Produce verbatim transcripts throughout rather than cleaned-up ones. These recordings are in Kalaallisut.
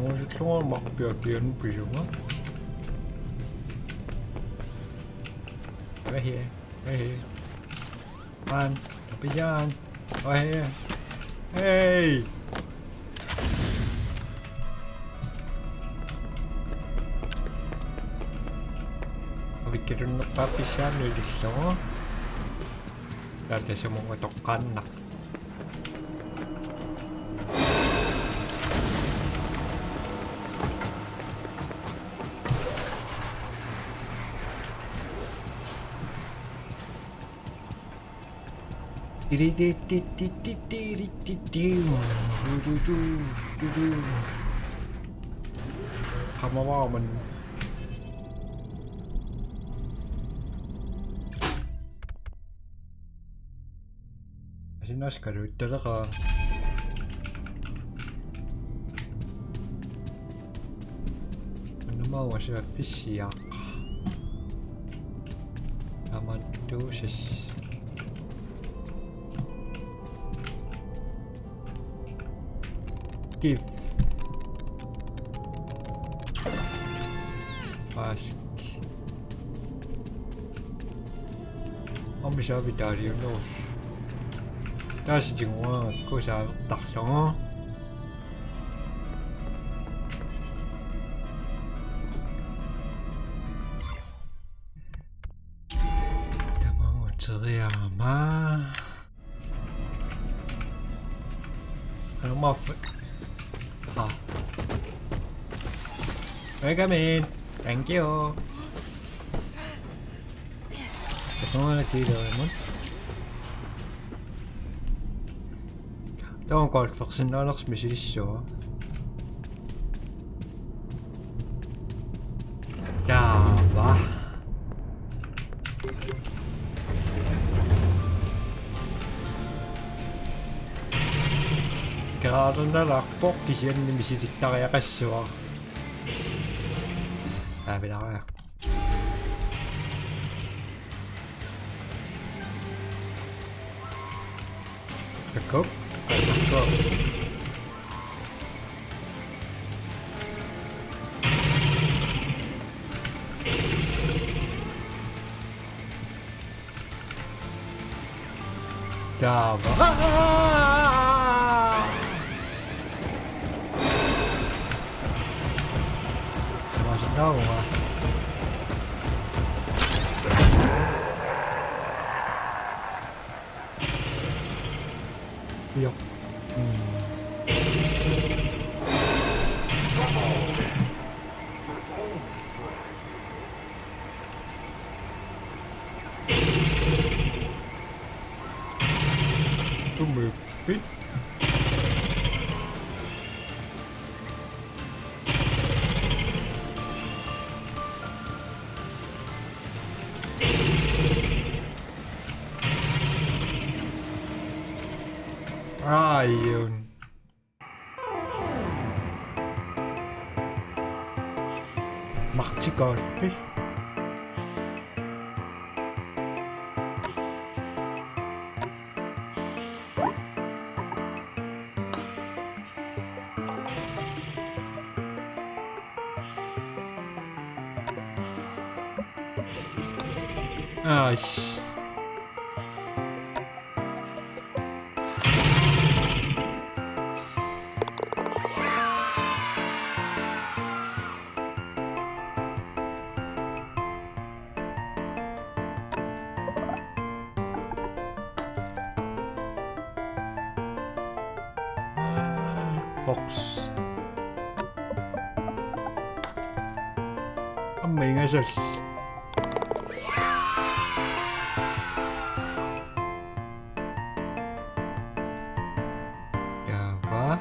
Usullunga marpiakian pisunga. Right here. Right here. Man, tapiaan. Right here. Hey! Avikkalunnerpaappissaami ilillugu. Taava tassamunga toqqaannaq. Qamavaaman. Asinaskaluuttaleqaa. Anamauasia pissiaq. Amattuusis. Give. Pask. Om vi så vi dør jo nu. Der er så de mor, kunne så der så. Tamam, oteriama. Come off. Ah. Welcome in. Thank you. Soorunami kiilarimut. Taava golfersinnaanersoq misilissavara. Taava. Ikeraalernalerpoq kisianni misilittariaqassavara. Aavilaria. Kakko. Kakko. Taava. Aa! Tamasitaunga. Joo. Mm. Tummippi. Aajun. Martikaalpi. Aash. Fox. Aamma ingasal. Java.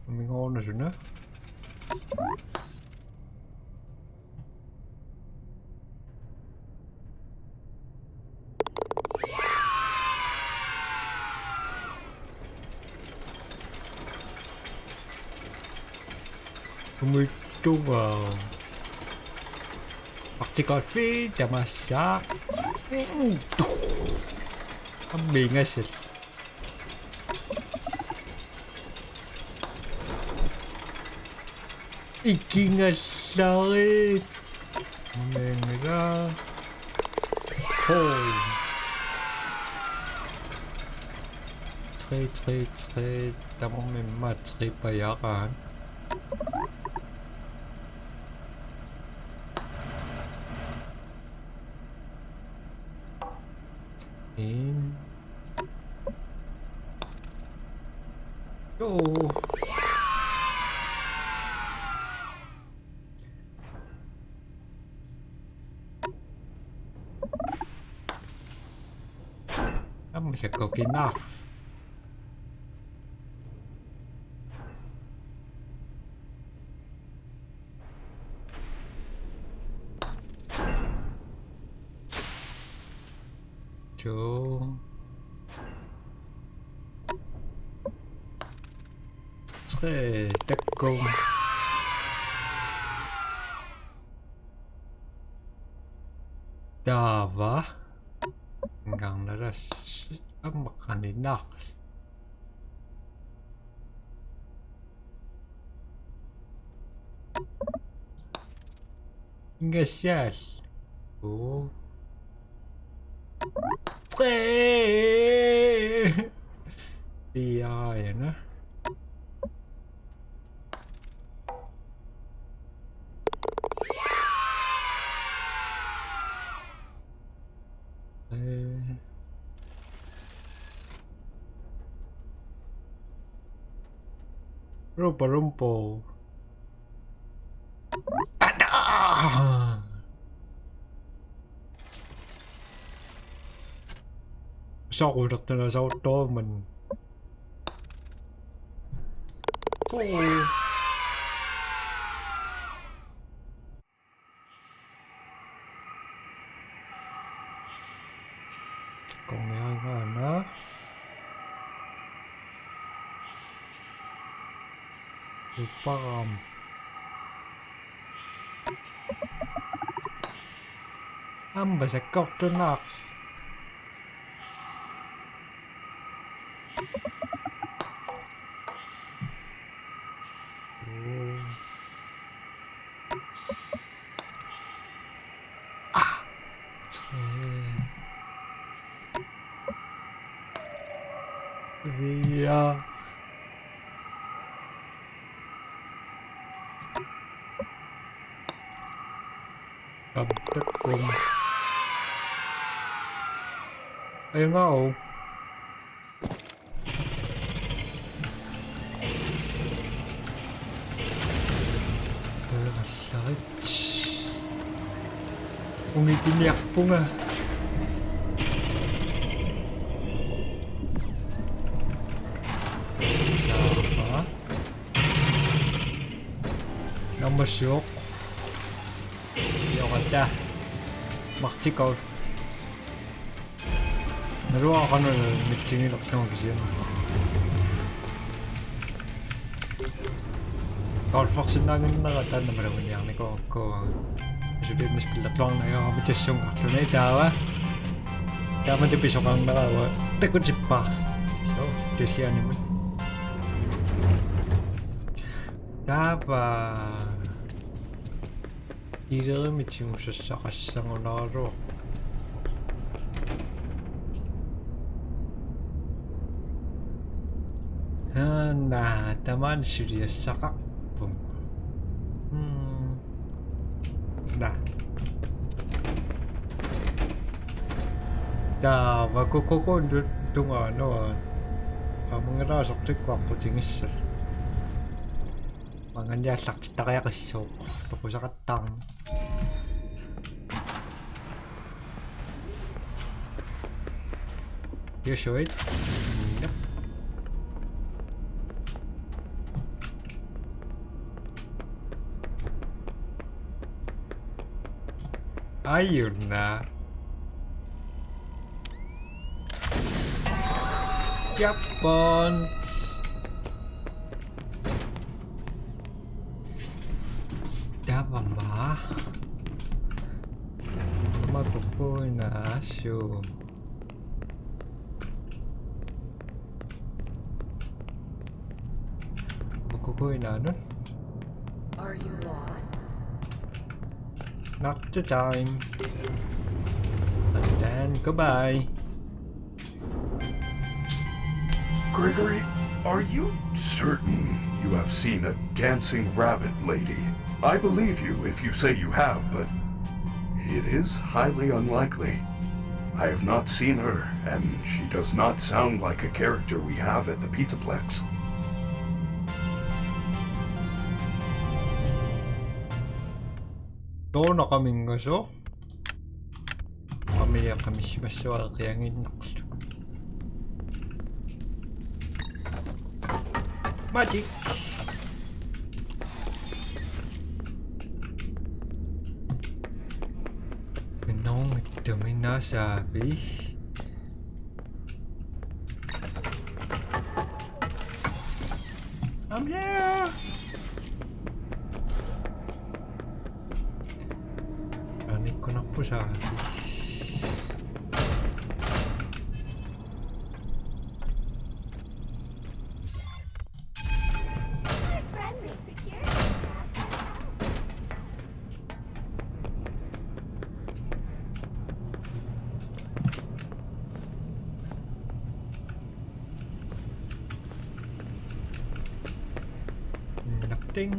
Minga una suna. Umuittunga. Article fire, tamassa. Aamma ingasal. Ikingallarit. Mamenga. Hoi. Tre, tre, tre. Tamarmimmi tre pajaqaat. En. Jo. Aamma sakkokinaq. To. Tre, takkum. Taava. Ingaannaras ammaqaninaq. Ingassaal. Oo. Ee. Iaa, aana. Ee. Rumpa rumpo. Ada! Soqulertuna souttuummat. Oo. Kongiangaana. Uparam. Aamma sakkortunaq. Oo. Ah. Tre. Fire. Takkum. Ajunngilaq. Peerallarit. Ungitiniarpunga. Taava. Nammassivoq. Joqatta. Martikov. Naluara qanoq mitsigilerlugu kisianni. Golfersinnaannginnera taanna maluginiarnikuugakku. Isuliinnis pillerluarneq ajorami tassunga arluni taava. Taamatut pisoqarnera uanga takutippara. So, kisianni. Taava. Ilerimik tigussassaqassagunaraluarpoq. Aana, tamaani suliassaqarpunga. Hmm. Naa. Taava kukkukkuunut tungaanut. Aamma ngalaasortikku aqqutigissalluni. Maanngaanniit aallartittariaqassaaq. Toqusaqattaarn. Yes, wait. Yep. Ajunngilaq. Japan. Taava aamma. Aamma kukkuinnaassuugut. Kukkuinnaanut. Are you lost? Not the time. And then goodbye. Gregory, are you certain you have seen a dancing rabbit lady? I believe you if you say you have, but it is highly unlikely. I have not seen her, and she does not sound like a character we have at the Pizzaplex. Toona qamingaso. Qamia qamissimassuareqianginnarlu. Magic. Minnerunngitsumi naasaavis. I'm here. Anikkunarpusaa. Friendly security. Nothing.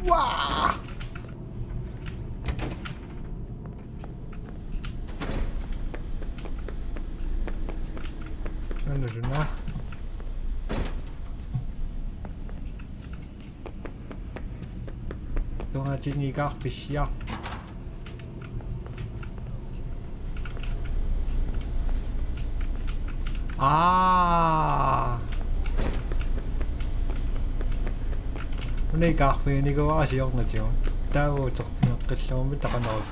Wow! Ano na? Tungaatinngikkakku pissiaq. Aa. Una ikarfiginikuuara siornatigut. Taava uterfigeqqillugummi taqanerup.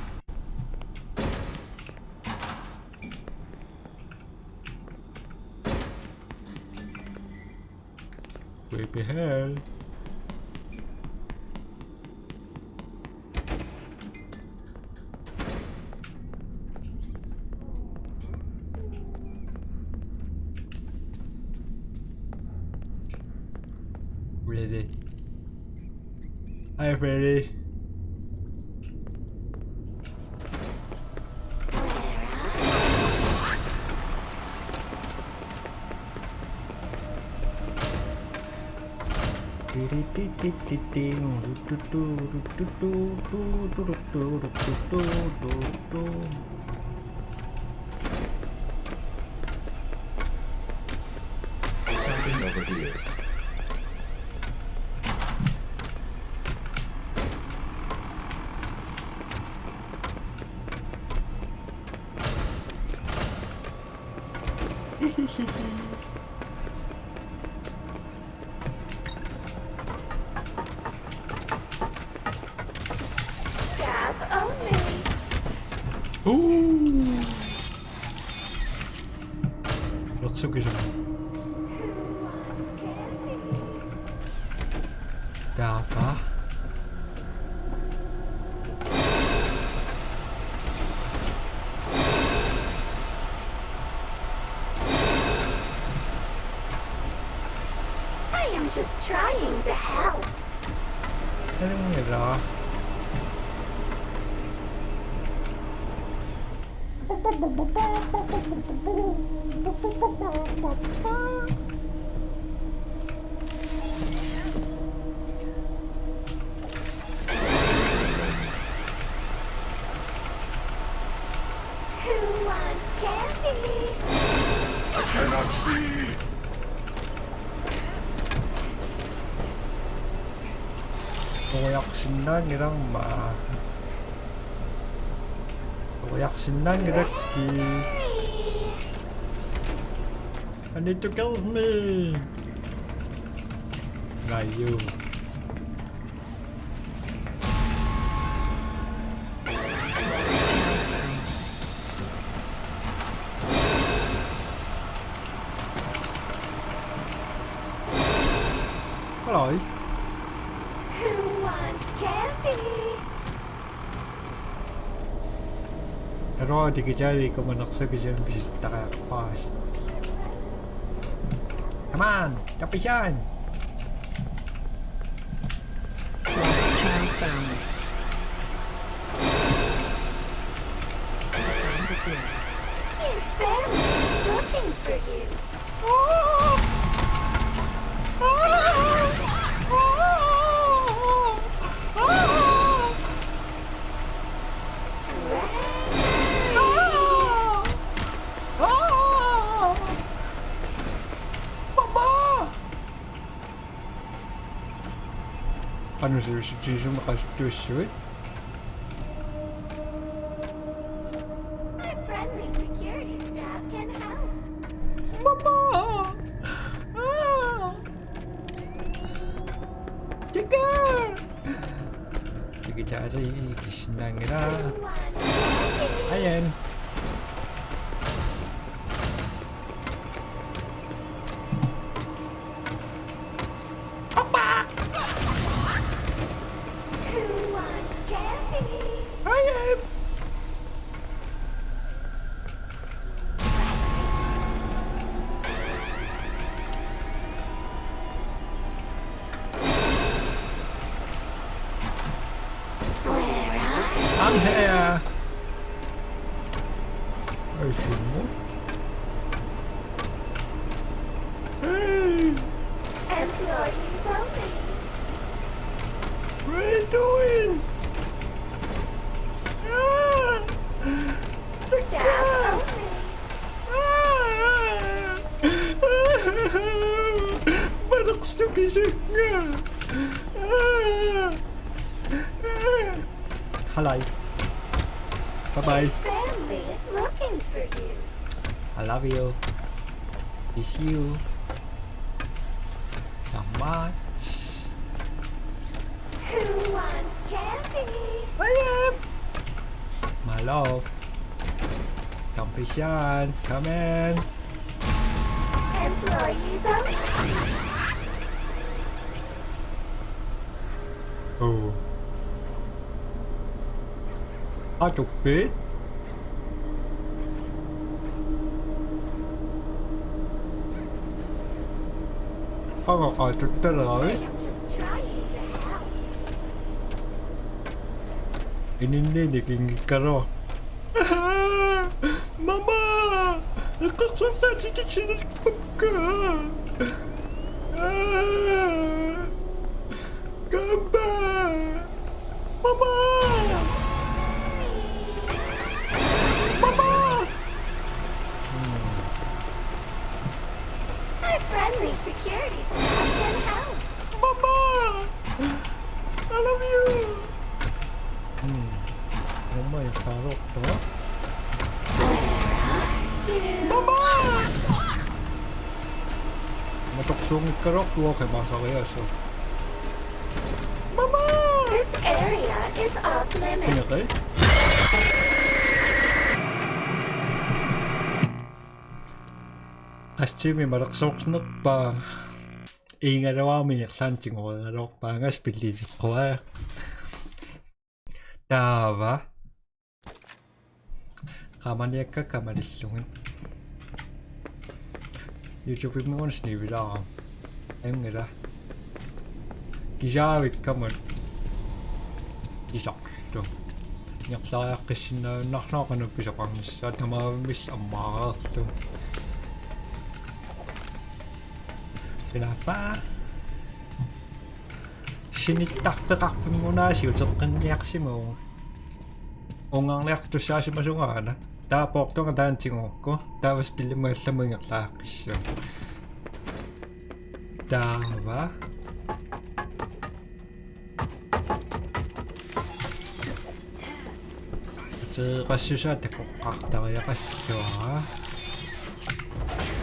Creepy hell. Ready. Hi, Freddy. Something over here. Stab only. Ooh. Not so good. Taava. I am just trying to help. Hello. Who wants candy? I cannot see. Toriarsinnaanngilarma. Toriarsinnaanngilakkit. I need to kill me. Ryu. Hello. Who wants candy? Eroa digitali kumanersa kisianni pisittariaqarpara. Man, don't be shy. Child found. Your family is looking for you. Qanoq siussutissumik qasuttussavit? My friendly security staff can help. Mama! Ah! Tika! Digitaali kissinnaanngilaq. Ayan. Papa! Who wants candy? Ayan. I'm here. Are you feeling good? Hey. Employees only. What are you doing? Ah. Staff only. Manaqsukisunga. Hello. Bye bye. Family is looking for you. I love you. Miss you. So much. Who wants candy? I am. My love. Don't be shy. Come in. Employees only. Oh. Atuppit. Qanga qaatuttalarit. I am just trying to help. Ininni nikinngikkaluaq. Mama! Eqqarsaatitsitsinerpakka. Kamba! Mama! Mama! My friendly security staff can help. Mama! I love you! Hmm. Mama, you follow, huh? Mama! Matoqsuunngikkaluarpoq uanga qimaasariaaseq. Mama! This area is off limits. Qineri? Qassimmi malersoornerpaa. Iingaluarmi ingerlaannaq tigorigaluarpaanga spillileqqua. Taava. Qamaniakka kamalillugit. YouTube-immiuna snivilaara. Engela. Kisaavikkamut. Isarlu. Ingerlariaqqissinnaajunnaarlugu qanoq pisoqarnissaa tamavimmik ammaaraarlu. Sinappa. Sinittarfeqarfinngunaasiit uteqqinniarsimavugut. Ungarniartussaasimasungaana. Taava poortunga taanna tigugukku. Taava spillimut allamut ingerlariaqqissuugut. Taava. Ateqassusaa takoqqaartariaqassuara.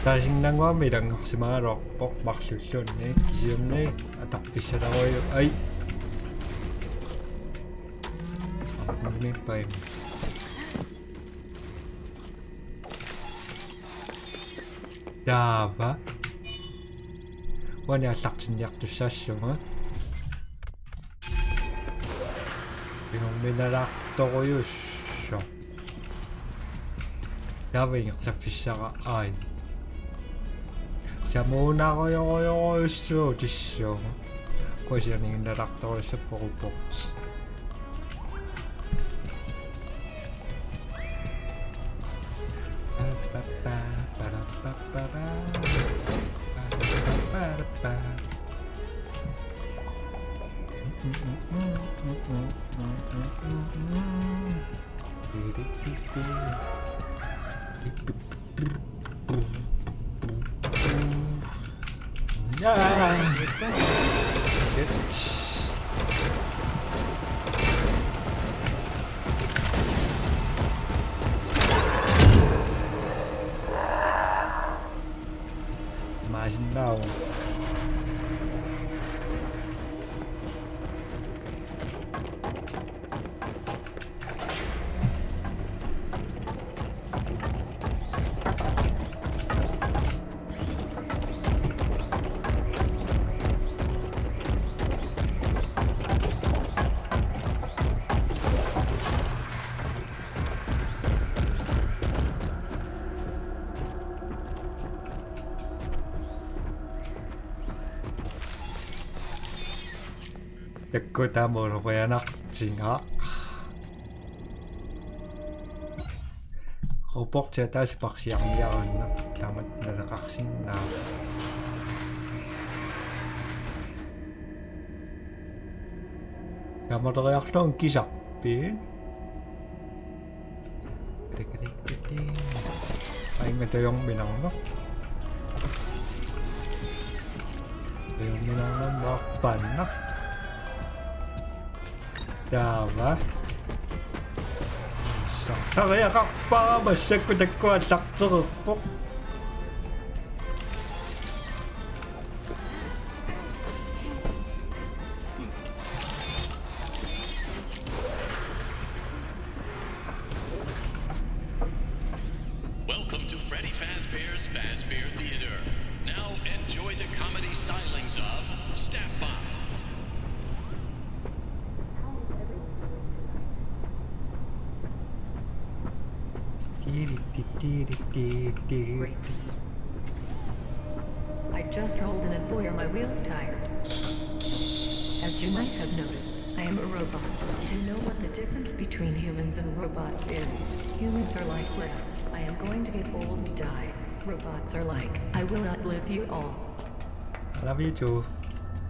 Taasinnannguamik ilanngarsimagaluarpoq marluulluunniit kisianni atorfissalerujuk ai. Arnarmiippai. Taava. Uani aallartinniartussaassuunga. Inorminaalaartorujussuaq. Taava ingerlaffissara ai. Tamuunarujorujorujussuutissuugut. Kuasianiginnartartorissappoq Robots. Shit. Imagine now. Takuuk taama ulorianartinga. Robotia taasiparsiarniaraanna taamatut naleqarsinnaavat. Taamatoriarluun kisarpiit. Aingata jongminarno. Jongminarno maarpaanna. Taava. Saqqariaqarpara massakkut takkua allartereerpoq. Welcome to Freddy Fazbear's Fazbear Theater. Now enjoy the comedy stylings of Staffbot. I just rolled in a foyer, my wheel's tired. As you might have noticed, I am a robot. Do you know what the difference between humans and robots is? Humans are like, well, I am going to get old and die. Robots are like, I will outlive you all. I love you too.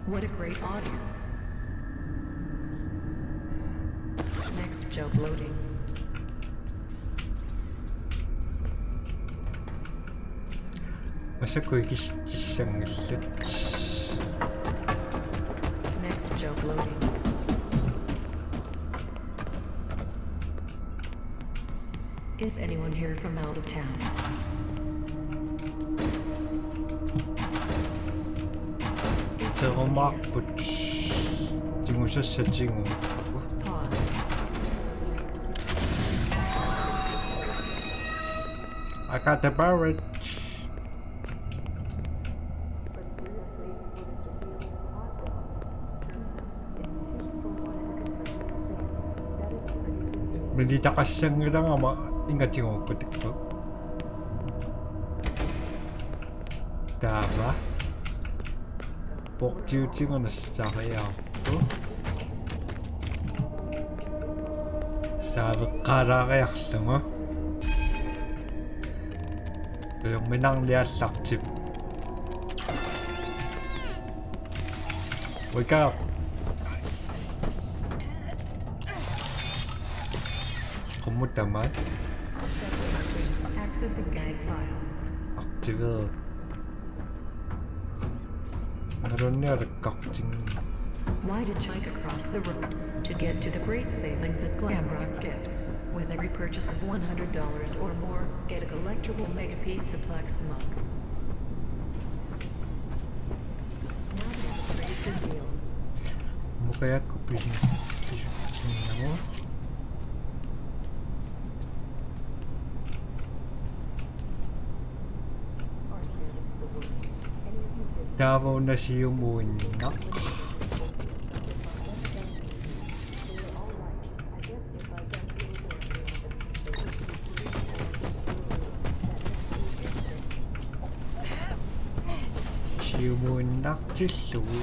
What a great audience. Next joke loading. Massakkut ikis-, ikissanngillat. Next joke loading. Is anyone here from out of town? Terumaarput. Tigusassatigut. Pause. I got the barrage. Militaqassanngilanga aamma ingatigooqqatikku. Taava. Portiutigut nassariartoq. Saaveqqaalaariarlugu. Jongminarniallartippoq. Wake up. Qummut tamaat. Accessing gang file. Aktiveer. Nalunnialakkarting. Why did you hike across the road to get to the great savings at Glamrock Gifts? With every purchase of one hundred dollars or more, get a collectible Mega Pizza Plex mug. Now that it's a pretty good deal. Mukayakkut pisi-, pisi-, pisinnagu. Taava una siumuinnaq. Iumuinnartillugu.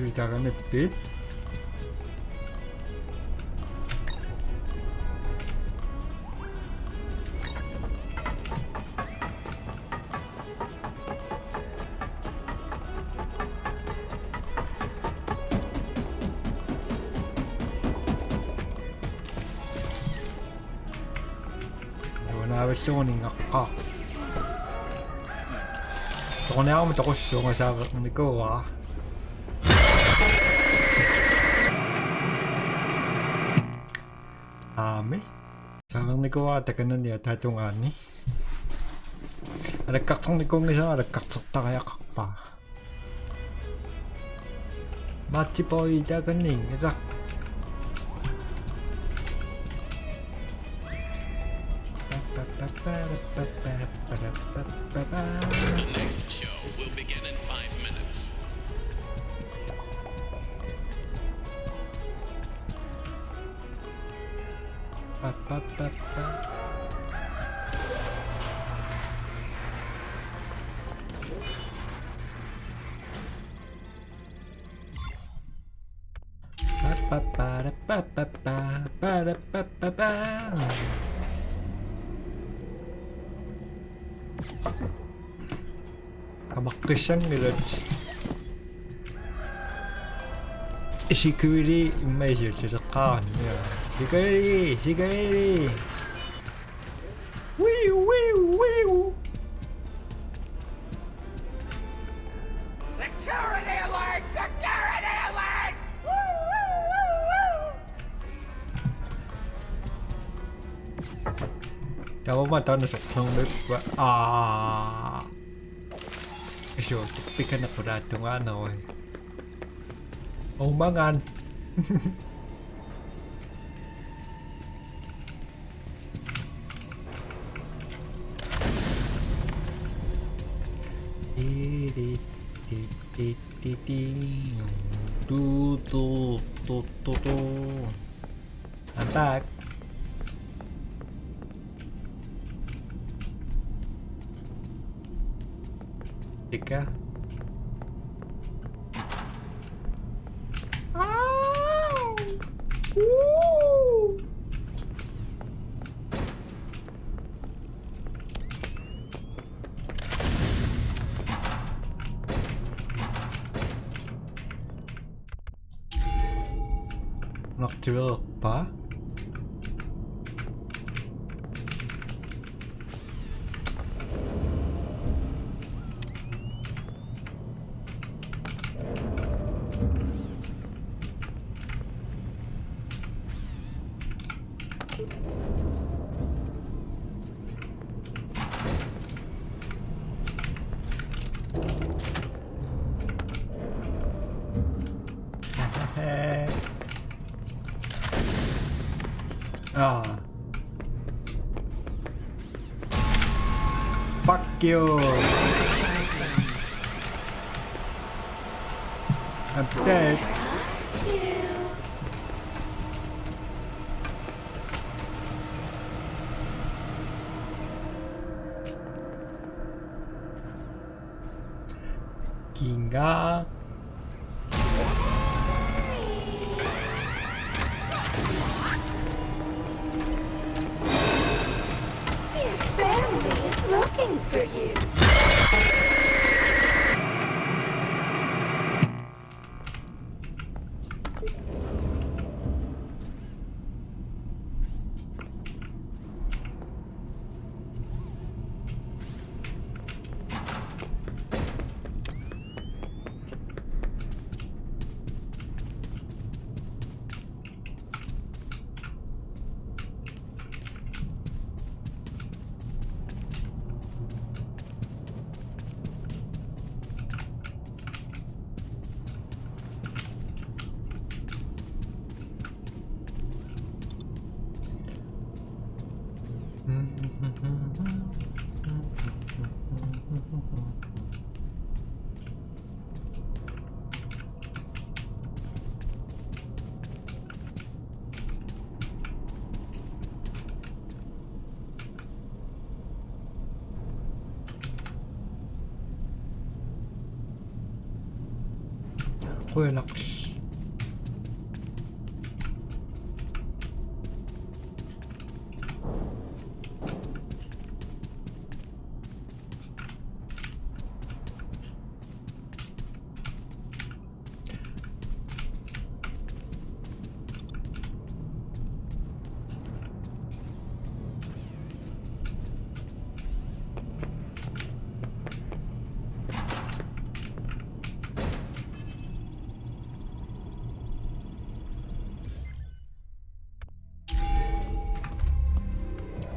Itaagamippit. Nuanaavillugu ningaqqaa. Toquniaruma toqussuunga saavernikuuara. Aami. Saavernikuuara takanani ataatungaani. Alakkartornikuunngisara alakkartortariaqarpara. Matipoi takaningila. The next show will begin in five minutes. Qamaqqissanngilaq. Sikuli immaisiulluseqqaarani. Sikuli, sikuli. Wiu, wiu, wiu. Security alert! Security alert! Woo, woo, woo, woo! Taava taanna soqnermippa. Aa. Isu, pikana pula tunga na oi. Oh, mangan. Ti, ti, ti, ti, ti, ti. Tu, tu, tu, tu, tu. I'm back. Tika. Ow! Ooh! Aktivererpa? Ah. Fuck you. I'm dead. Kinga. Your family is looking for you. Qujanaq.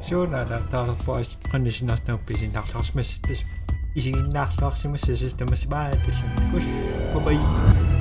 Sunaana taarpoq qanisinartup pisinnaarluarsimassatta. Isiginnaarluarsimassasi tamassi bye. Bye bye.